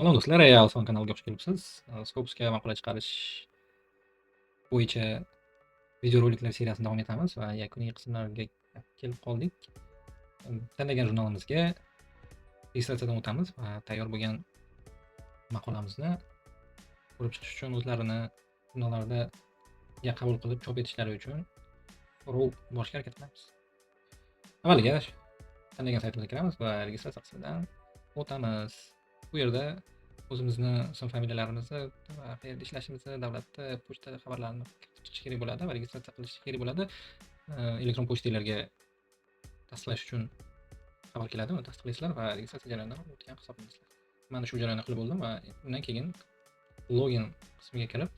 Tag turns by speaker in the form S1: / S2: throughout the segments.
S1: Salom do'stlar, Real Son kanaliga xush kelibsiz. Scopusga maqola chiqarish bo'yicha videoroliklar seriyasini davom etamiz va yakuniy qismlarga kelib qoldik. Tanlagan jurnalimizga registratsiyadan o'tamiz va tayyor bo'lgan maqolamizni ko'rib chiqish uchun o'zlarini jurnallarda qabul qilib chop etishlari uchun so'rov borishga harakat qilamiz. Avvaliga tanlagan saytimizga kiramiz va registratsiya qismidan o'tamiz. Bu yerda o'zimizni ism familiyalarimizni va qayerda ishlashimizni, davlatda pochta xabarlarini kiritib chiqish kerak bo'ladi va registratsiya qilish kerak bo'ladi. Elektron pochtalarga tasdiqlash uchun xabar keladi, uni tasdiqlaysizlar va registratsiya jarayonidan o'tgan hisoblaysizlar. Mana shu jarayonni qilib bo'ldim va undan keyin login qismiga kirib,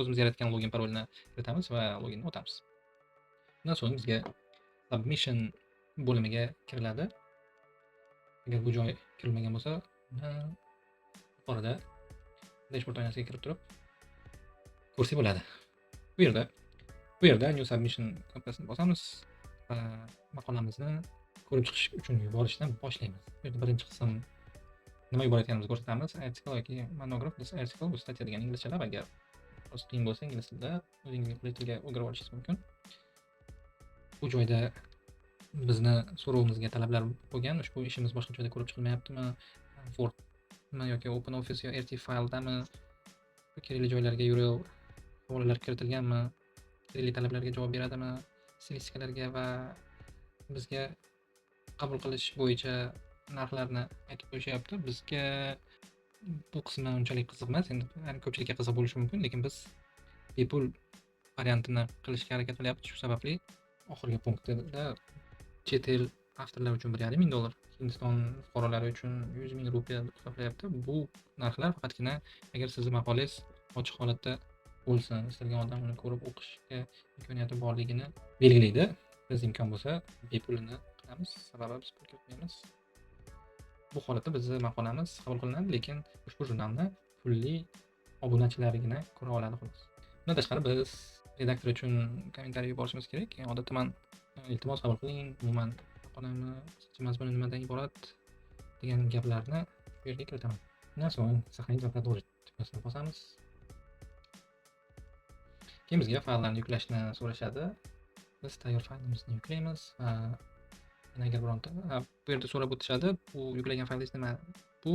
S1: o'zimiz yaratgan login parolni kiritamiz va loginni o'tamiz. Undan so'ng bizga submission bo'limiga kiriladi. Agar bu joy kirilmagan bo'lsa, yuqorida dashboard oynasiga kirib turib ko'rsak bo'ladi. Bu yerda new submission knopkasini bosamiz va maqolamizni ko'rib chiqish uchun yuborishdan boshlaymiz. Bu yerda birinchi qism nima yuborayotganimizni ko'rsatamiz. Article yoki monograph, biz article bu statya degan inglizchalab, agar biroz qiyin bo'lsa ingliz tilida o'zingizga qulay tilga o'girib olishingiz mumkin. Bu joyda bizni so'rovimizga talablar bo'lgan, ushbu ishimiz boshqa joyda ko'rib chiqilmayaptimi, Wordmi yoki Open Office yo RT fayldami, kerakli joylarga URL havolalar kiritilganmi, kerakli talablarga javob beradimi, stilistikalarga va bizga qabul qilish bo'yicha narxlarni aytib qo'yishyapti. Bizga bu qismi unchalik qiziq emas, endi ko'pchilikka qiziq bo'lishi mumkin, lekin biz bepul variantini qilishga harakat qilyapmiz. Shu sababli oxirgi punktida chet el avtorlar uchun bir yarim ming dollar, Hindiston fuqarolari uchun yuz ming rupiya deb hisoblayapti. Bu narxlar faqatgina agar sizning maqolangiz ochiq holatda bo'lsin, istalgan odam uni ko'rib o'qishga imkoniyati borligini belgilaydi. Biz imkon bo'lsa bepulini qilamiz, sababi biz pul kiritmaymiz. Bu holatda bizning maqolamiz qabul qilinadi, lekin ushbu jurnalni pulli obunachilargina ko'ra oladi xolos. Bundan tashqari biz redaktor uchun kommentariy yuborishimiz kerak. Odatda men iltimos qabul qiling, umuman maqolamni mazmuni nimadan iborat degan gaplarni bu yerga kiritaman. Undan so'ng saqlanib va продолжить tugmasini bosamiz. Keyin bizga fayllarni yuklashni so'rashadi. Biz tayyor faylimizni yuklaymiz va yana agar bironta, bu yerda so'rab o'tishadi, bu yuklagan faylingiz nima? Bu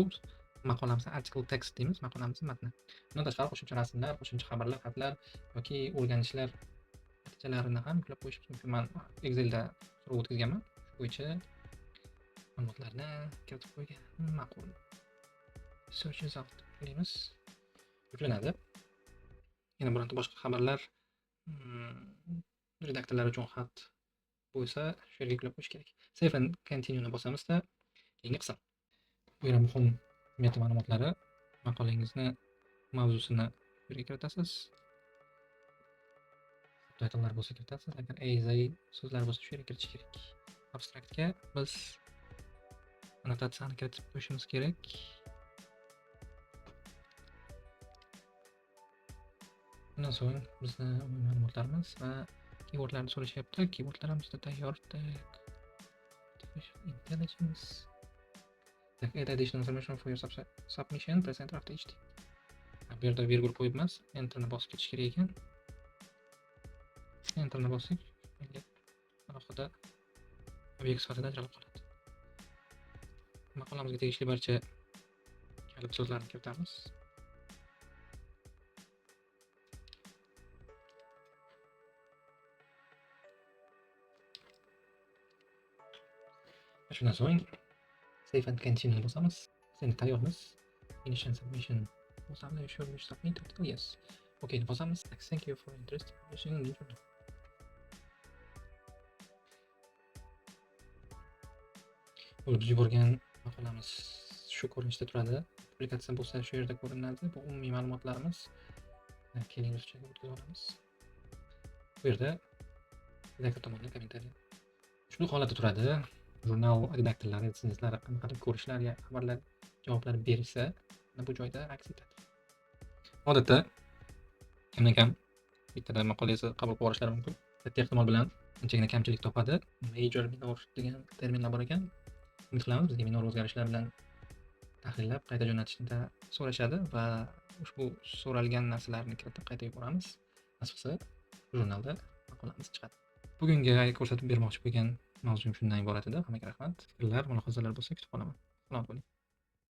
S1: maqolamizni article text deymiz, maqolamizni matni. Bundan tashqari qo'shimcha rasmlar, qo'shimcha xabarlar, xatlar yoki o'rganishlar natijalarini ham yuklab qo'yishimiz mumkin. Men Excelda so'rov o'tkazganman. Shu bo'yicha ma'lumotlarni kiritib qo'ygan ma'qul. Search result deymiz. Yuklanadi. Yana bironta boshqa xabarlar, redaktorlar uchun xat bo'lsa, shu yerga yuklab qo'yish kerak. Save and continue ni bosamizda keyingi qism. Bu yerda muhim meta ma'lumotlari, maqolangizni mavzusini bu yerga kiritasiz. Subtitlelar bo'lsa kiritasiz, agar AZ so'zlar bo'lsa shu yerga kiritish kerak. Abstraktga biz annotatsiyani kiritib qo'yishimiz kerak. Undan so'ng bizni umumiy ma'lumotlarimiz va keywordlarni so'rashyapti. Keywordlar ham bizda tayyor. Tak. Artificial intelligence. Tak, add additional information for your submission, press enter after each tick. Bu yerda virgul qo'yib emas, enterni bosib ketish kerak ekan. Enterni bossak, menga alohida obyekt sifatida ajralib qoladi. Maqolamizga tegishli barcha kalit so'zlarni kiritamiz. Shundan so'ng save and continue bosamiz. Endi tayyormiz. Finish and submission bosamiz. Sure, we submit article. Yes. Okay, bosamiz. Thank you for interest in publishing the journal. Bu biz yuborgan maqolamiz shu ko'rinishda turadi. Publikatsiya bo'lsa shu yerda ko'rinadi. Bu umumiy ma'lumotlarimiz. Keling ruschaga o'tkazib olamiz. Bu yerda redaktor tomonidan kommentariy. Ushbu holatda turadi. Jurnal redaktorlari, retsenzentlar qanaqadir ko'rishlar, xabarlar, javoblar bersa, mana bu joyda aks etadi. Odatda kamdan kam bittada maqolangizni qabul qilib olishlari mumkin. Katta ehtimol bilan anchagina kamchilik topadi. Major, minor degan terminlar bor ekan. Umid qilamiz bizga minor o'zgarishlar bilan Tahlillab qayta jo'natishni so'rashadi va ushbu so'ralgan narsalarni kiritib qayta yuboramiz. Nasib qilsa, jurnalda maqolamiz chiqadi. Bugungi ko'rsatib bermoqchi bo'lgan mavzum shundan iborat edi. Hammaga rahmat. Fikrlar, mulohazalar bo'lsa, kutib qolaman. Salomat bo'ling.